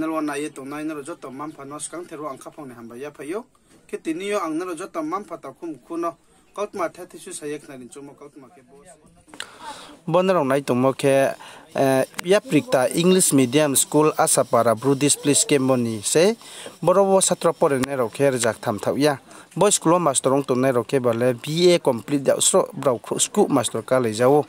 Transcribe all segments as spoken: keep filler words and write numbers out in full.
Channel wo nai ye tongnai nrao joto mma-mpha no skangther wo ang khaphang ni hambai yaphai ou. Khe tini yo ang nrao joto mma-mpha takhu mkhu no kautma thethei su sa ye khnari choungmo kautma khe bo. Bo nrao nai tongmo khe, eh, Yaprikta English Medium School Asapara Bru Displaced Camp ni sei. Boro wo satro porinai rao khe rzaktham thaoh ya. Bo school wo master ong tongnai rao khe ba le B A complete yag sroh brao khrouh skuh master kálai ja ou.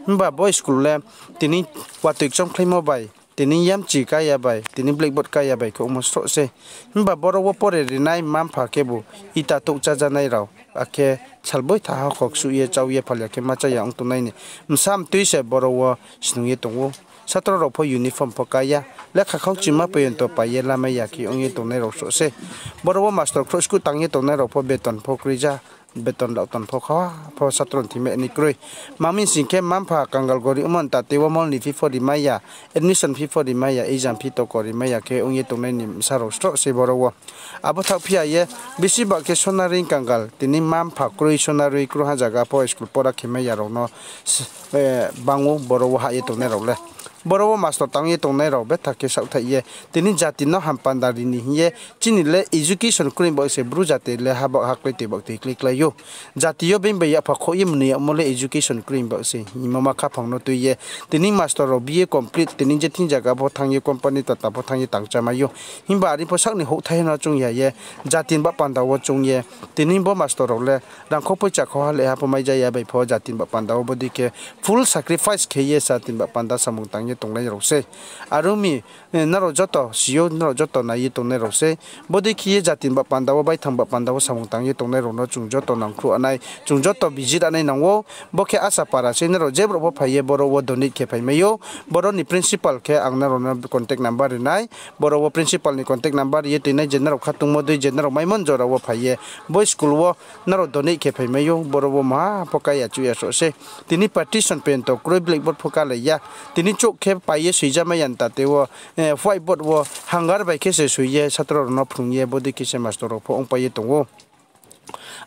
Himba bo school le tini watoi kchomkhlaimo bai, tini yamchi ká ya bai, tini blackboard ká ya bai khe ongmo sroh sei. Himba boro wo pore rinai mma-mpha khebu ita touh chájanai rao, akhe salboi tha ha khoksuh ye chau ye phal ya khe ma chá ya ong tongnai ni bsa mtui se boro wo snung ye tong ou. Satro rao pho uniform pho ká ya, lekha khauchima poyonto pai ye lamai ya khe ong ye tongnai rao sroh sei. Boro wo master khrouh skuh tang ye tongnai rao pho beton pho kroi ja, beton rao ton pho kha pho satro ni thing mai ni kroi. Mami sing khe mma-mpha kangal gorib ongmo ni tate wo mol ni fee pho rimai ya, admission fee pho rimai ya, exam fee toko rimai ya khe ong ye tongnai ni bsa rao sroh sei boro wo. Abo thaoh phi ya ye, bisi ba khe sonaroi kangal, tini mma-mpha kroi sonaroi kroi ha zaga pho school pora khemai ya rao no, eh, bang ou boro wo hah ye tongnai rao le. Boro wo master tang ye tongnai rao betha khe saohthaih ye, tini jati no hampanda ri ni hing ye, chini le education kroi baoh se Bru jati le habak ha klái toi baktoi klái klái ou. Jati yo being bai yapha khouh ye mnoi yagmo le education kroi baoh se hingmo ma khaphang no tui ye, tini master rao B A complete, tini je thing zaga pho thanng ye company tata pho thanng ye tang chámai ou. Himba are pho sak ni houhthai no choung ya ye, jati ni bah panda wo choung ye, tini bo master rao le rangkho poicha khoha leha pho mai ja ya bai pho jati ni bah panda wo bodei khe full sacrifice khe ye jati ni bah panda samung tang ye tongnai rao sei. Are ong mi, eh, nrao joto si ou, nrao joto nai ye tongnai rao sei. Bodei khe ye jati ni bah panda wo, baithang bah panda wo samung tang ye tongnai rao no chung joto nangkhruh nai, chung joto visit nai nang ou. Bo khe Asapara sei, nrao je brouh pho phai ye boro wo donate khe phaimai ou. Boro ni principal khe ang nrao no contact number ri nai. Boro wo principal ni contact number ri ye tuinai je nrao khatungmo dei je nrao maimo ni jora wo phai ye bo school wo nrao donate khe phaimai ou. Boro wo maha pho ká ya chuh ya sroh sei. Tini partition pento kroi, blackboard pho kálai ya. Tini chouh khe pai ye soijamai ya ni tate wo, eh, whiteboard wo hanger bai khe se soi ye satro rao no phrung ye bodei khe se master rao pho ongpai ye tong ou.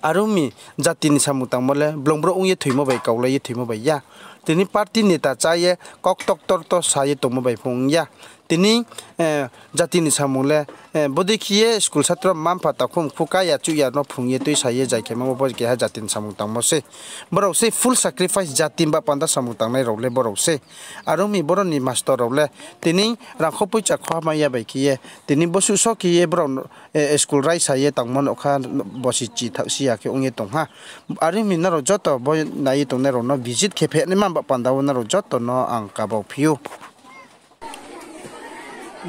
Are ong mi, jati ni samung tangmo le blong brouh ong ye thoimo bai, kaulai ye thoimo bai ya. Tini party neta chá ye kok tok tor to sa ye tongmo bai pho ong ya. Tini, eh, jati ni samung le, eh, bodei khe ye school satro mma-mpha takhu mkhu ká ya chuh ya no phrung ye tuisa ye zai khe mamo bo keha jati ni samung tangmo sei. Brao sei full sacrifice jati ni bah panda samung tangnai rao le brao sei. Are ong mi boro ni master rao le tini rangkho poicha khoha mai ya bai khe ye, tini bosuh so khe ye brao no, eh, school raisa ye tangmo nouhkha, bosi chi thaohsi ya khe ong ye tong ha. Are ong mi nrao joto bo nai ye tongnai rao no visit khe phainaima bah panda wo nrao joto no ang kabau phi ou.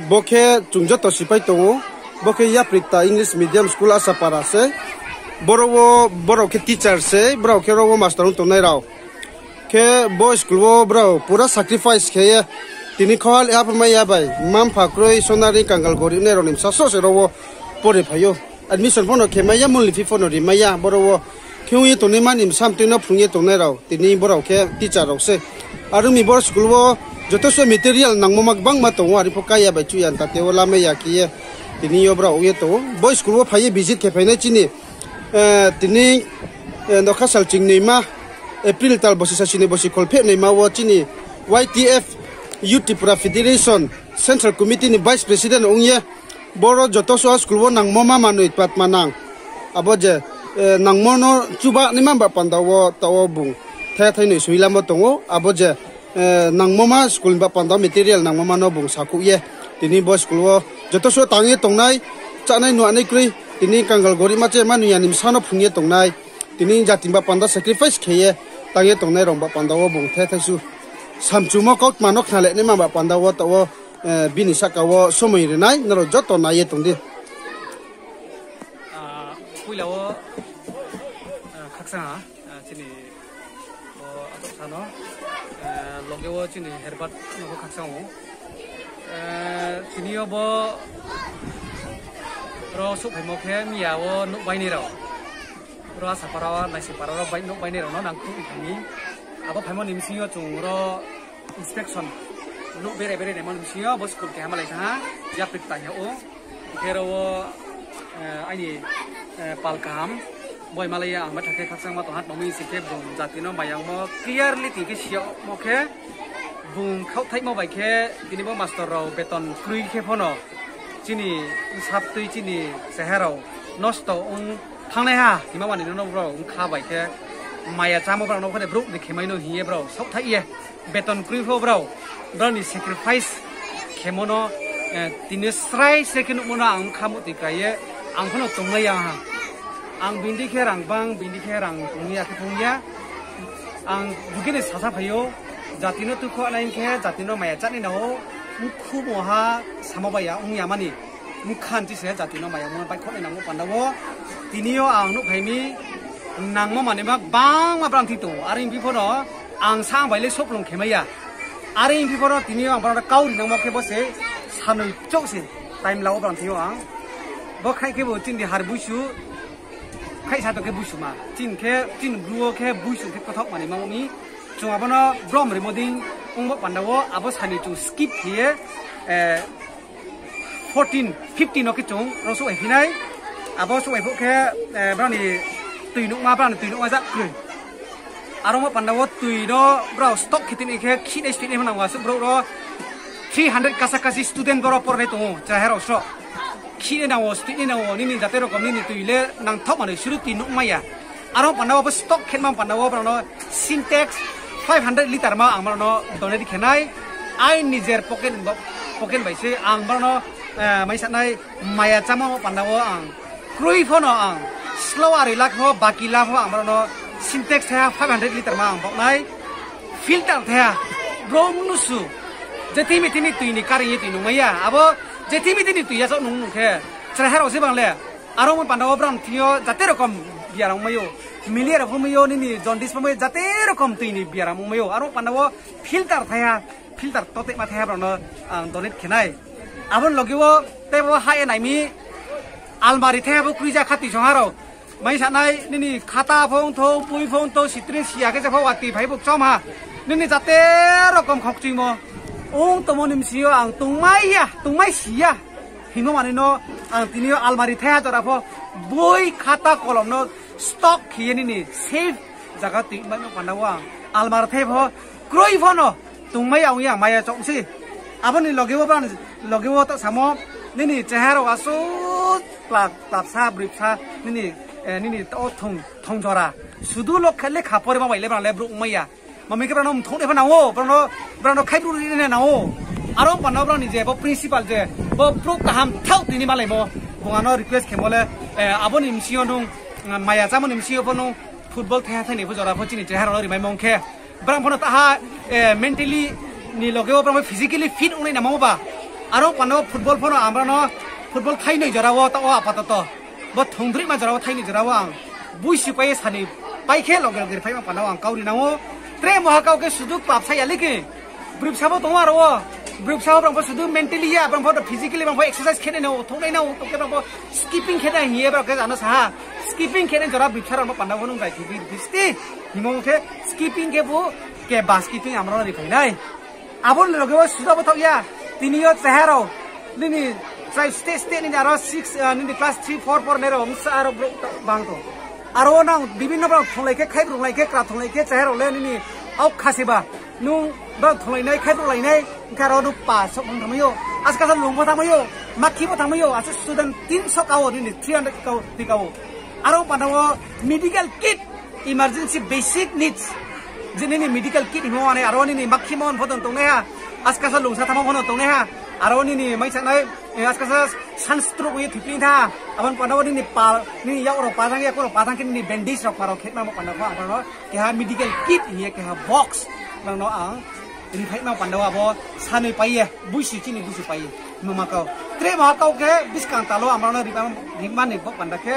Bo khe chung joto sipai tong ou. Bo khe Yaprikta English Medium School Asapara sei. Boro wo, brao khe teacher sei, brao khe ro wo master ong tongnai rao. Khe bo school wo brao pura sacrifice khe ye, tini khoha leha pho mai ya bai, mma-mpha kroi, sonaroi, kangal gorib nai rao ni bsa sroh se ro wo pore phai ou. Admission pho no khe mai ya, mol ni fee pho no ri mai ya, boro wo khe ong ye tongnaima ni bsa mtui no phrung ye tongnai rao, tini brao khe teacher rao sei. Are ong mi boro school wo joto suh material nangmo ma gbangma tong ou, are pho ká ya bai chuh ya ni tate wo lamai ya khe ye, tini yo brao ong ye tong ou. Bo school wo phai ye visit khe phainai chini, eh, tini, eh, nokha sal chingnoima, April tal bosi sasini bosi kholpheh noima wo chini Y T F, Youth Tripura Federation Central Committee ni Vice President ong ye, boro joto suh school wo nangmo ma manoi patma nang. Abo je, eh, nangmo no chuba naima bah panda wo taoh wo bung the thai noi soilamo tong ou. Abo je, eh, nangmo ma school ni bah panda material nangmo ma no bung sakhouh ye, tini bo school wo joto suh tang ye tongnai, chánai nuanai kroi, tini kangal gorib ma che ma nuh ya ni bsa no phrung ye tongnai, tini jati ni bah panda sacrifice khe ye tang ye tongnai rao bah panda wo bung the thai su samchumo kautma no khna le naima bah panda wo taoh wo, eh, bini sahka wo somoi ri nai, nrao joto nai ye tong di. Ah, poila wo, ah, khakchang ha, ah, chini bo atoh sa no, ah, loge wo chini Herbat no bo khakchang ou. Ah, tini yo bo ro souhphaimo khe miya wo nouh bainai rao. Ro Asapara wo, Naisingpara ro bai nouh bainai rao no nangkhruh thang mi. Abo phaimo ni bsing yo chung ro inspection nouh bere bere naimo ni bsing yo bo school keha malai thanng ha, Yaprikta hing yag ou. Khe ro wo, eh, aini, eh, pal kaham, bo malai ya ang betha khe khakchangma tong ha, tma hing sing khe bung jati no mayangmo clearly tini khe si yagmo khe, bung khaohthaihmo bai khe tini bo master rao beton kroi khe pho no Chini bsa tui chini cheha rao nosto ong thanngnaiha hima mani no brao bkha bai khe maya chámo brao no phone brouh ni khemai no hing ye brao saohthaih ye beton kroi pho brao, brao ni sacrifice khemo no tini srai srai khe nuhmo no ang bkha muhtoi krai ye ang pho no tongnai ya ha. Ang bini dei khe rang bang, bini dei khe rang tong ya khe phung ya. Ang bugi ni sasa phai ou, jati no tuikhoh nai khe jati no maya chánai nang ou, mkhumo ha samo bai ya ong ya mani. Mkhan chi se jati no maya mo baihkhouh nai nang ou panda wo. Tini yo ang nuhphai mi nangmo manima gbangma brang thing tong ou. Are ong phi pho no ang sa ang bai le souhlung khemai ya. Are ong phi pho no tini yo ang brang no kau ri nangmo khe bo se sanoi chouh se time la wo brang thing yo ang. Bo khaih khe bo chini har buisu, khaih sa tong khe buisu ma. Chini khe, chini bru wo khe buisu khe kothaoh manima ong mi. Chung abo no brom rimo dei ong bo panda wo, abo sanoi chung skip khe ye, fourteen, fifteen no khe chung ro souhphai phi nai. Abo souhphai phuh khe, brao ni tui nuhma, brao ni tui nuhma ja kroi. Aro mo panda wo tui no brao stock khe tini khe khihnai stui nai pho nang ou asuh brouh ro three hundred kasa kasi student boro pornai tong ou, cheha rao sroh. Khihnai nang ou, stui nai nang ou, nini jate rokom nini tui le nangthaoh manoi suru tui nuhmai ya. Aro panda wo abo stock khe ma panda wo brao no Sintex five hundred litre ma ang brao no donate khe nai. Aini nijer pocket, pocket bai se ang brao no, mai sanai maya chámo panda wo ang kroi pho no ang slow ari la kho, baki la pho ang brao no Sintex thaiha five hundred litre ma ang baoh nai. Filter thaiha, brouh mnusu, je thimi thimi tui ni karing ye tui nungmai ya, abo je thimi thimi tui yachaoh nung nung khe, cheha rao se bang le, aro mo panda wo brao thing yo jate rokom biaram ongmai ou, malaria pho mai ou, nini jaundice pho mai ou, jate rokom tui ni biaram ongmai ou, aro panda wo filter thaiha, filter toteima thaiha brao no ang donate khe nai. Abo ni loge wo tei bo ha ye nai mi, almari thaiha bo kroi ja kha tui songha rao. Mai sanai nini khata pho ong thou, boi pho ong thou, sitring siya khe se pho watoi phai bo kchom ha. Nini jate rokom khokchuimo ong tongmo ni bsing yo ang tongmai ya, tongmai si ya hingmo manoi no ang tini yo almari thaiha jora pho boi, khata, kolom no stock khe ye nini safe zaga tui mai no panda wo ang almari thai pho kroi pho no tongmai ya ong ya maya chouh se. Abo ni loge wo brao ni loge wo ta samo, nini cheha rao asuh klap, klapsa, broi bsa, nini, nini to thong, thong jora. Sudu lo khe lekha porima bai le brao le brouh ongmai ya. Mami khe brao no mthouhnai pho nang ou, brao no, brao no khaibru ri nai nang ou. Aro panda wo brao ni je bo principal je, bo brouh kaham thaoh tini malaimo, bung ano request khemo le, abo ni bsing yo nung, maya chámo ni bsing yo pho nung football thaiha thainoi pho jora pho chini cheha rao no rimaimo ong khe, brao pho no taha, mentally ni loge wo brao pho physically fit ongnai nangmo ba. Aro panda wo football pho no ang brao no football thainoi jora wo taoh wo apatoto. Bo thongdroihma jora wo thainoi jora wo ang buisi pai ye sanoi pai khe loge loge riphaima panda wo ang kau ri nang ou. Tre moha kau khe sudu klapsa ya le khe. Broi bsa bo tong ou aro wo. Broi bsa bo brao pho sudu mentally ya, brao pho physically brao pho exercise khe nai nang ou, thouhnai nang ou, tong khe brao pho skipping khe nai hing ye brao khe ano sa ha. Skipping khe nai jora broi bsa rao no panda wo nung bai khe bi bisti. Hingmo khe skipping khe bo keba skipping ang brao no riphai nai. Abo ni loge wo suda bo thaoh ya. Tini yo cheha rao, nini tribe state state nini aro six, nini class three, four, four nai rao bsa aro brouh bang tong. Aro wo nang bibinno brao thonglai khe, khaibru lai khe, kra thonglai khe, cheha rao le nini aokha se ba. Nung brao thonglai nai, khaibru lai nai, hing khe aro nung pa souh nung thanngmai ou. Askasa lung pho thanngmai ou, makhi pho thanngmai ou, asuh student tinso ka wo, nini three hundred ka wo, ti ka wo. Aro panda wo medical kit, emergency basic needs. Je nini medical kit hingmo mani, aro nini makhi mon pho tongnaiha, askasa lungsa thanngmo pho no tongnaiha, aro nini mai sanai, askasa sunstroke ye thoiphi tha. Abo ni panda wo nini pa, nini yak rao pa thang, yak rao pa thang khe nini bandage rao pa rao khe nangmo panda pho ang brao no keha medical kit hing ye keha box nang no ang riphaima panda wo abo sanoi pai ye, buisi chini buisi pai ye. Mama kau. Tre moha kau khe buskang tal wo ang brao no rima, rima ni bo panda khe,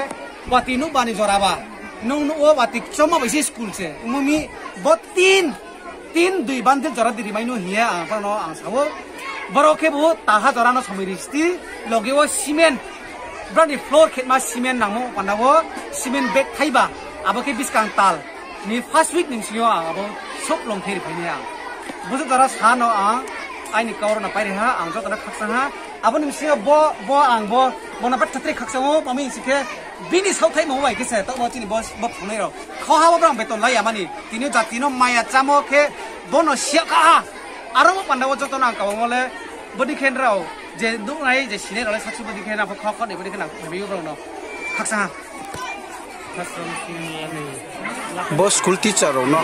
watoi nuhba ni jora ba. Nung nuh wo watoi kchomma bai se school se. Ongmo mi bo tin, tin dui bundle jora di rimai no hing ye ang brao no ang sa ou. Boro khe bo talha jora no somoi ri sti, loge wo cement, brao ni floor khetma cement nangmo panda wo cement bag thaiba, abo khe buskang tal ni first week ni bsing yo ang abo souh longthai riphai nai ang. Bo se jora sa no ang aini kau rao no pai ri ha, ang joto no khakchang ha. Abo ni bsing yo bo, bo ang bo, bo no betha tre khakchang ou, mami hing si khe bini saohthaimo bai khe se taoh wo chini bo, bo phungnai rao. Khauha wo brao beton lai ya mani, tini jati no maya chámo khe bo no siya kha ha. Aro bo panda wo joto no ang kabangmo le, bodei khe nrao Je nuhnai je sinai rao le saksi bo dei khe nang pho kha kha ni bo dei khe nang phaimai ou brao no. Khaksa ha. Bo school teacher rao no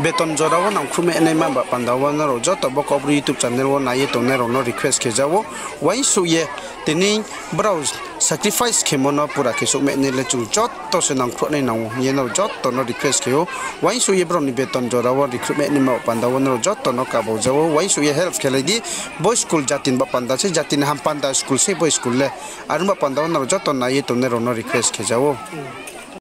beton jora wo nangkhruh mai naima ba panda wo nrao joto bo Kaubru YouTube channel wo nai ye tongnai rao no request khe ja ou. Uaingsouh ye tini brao sacrifice khemo no pura khe souhmai nai le chung joto se nangkhruh nai nang ou hing ye nrao joto no request khe ou. Uaingsouh ye brao ni beton jora wo recruitment ni ma panda wo nrao joto no kabo ja ou. Uaingsouh ye help khe lai di. Bo school jati ni ba panda se, jati ni ham panda school se bo school le. Are ong ba panda wo nrao joto nai ye tongnai rao no request khe ja ou.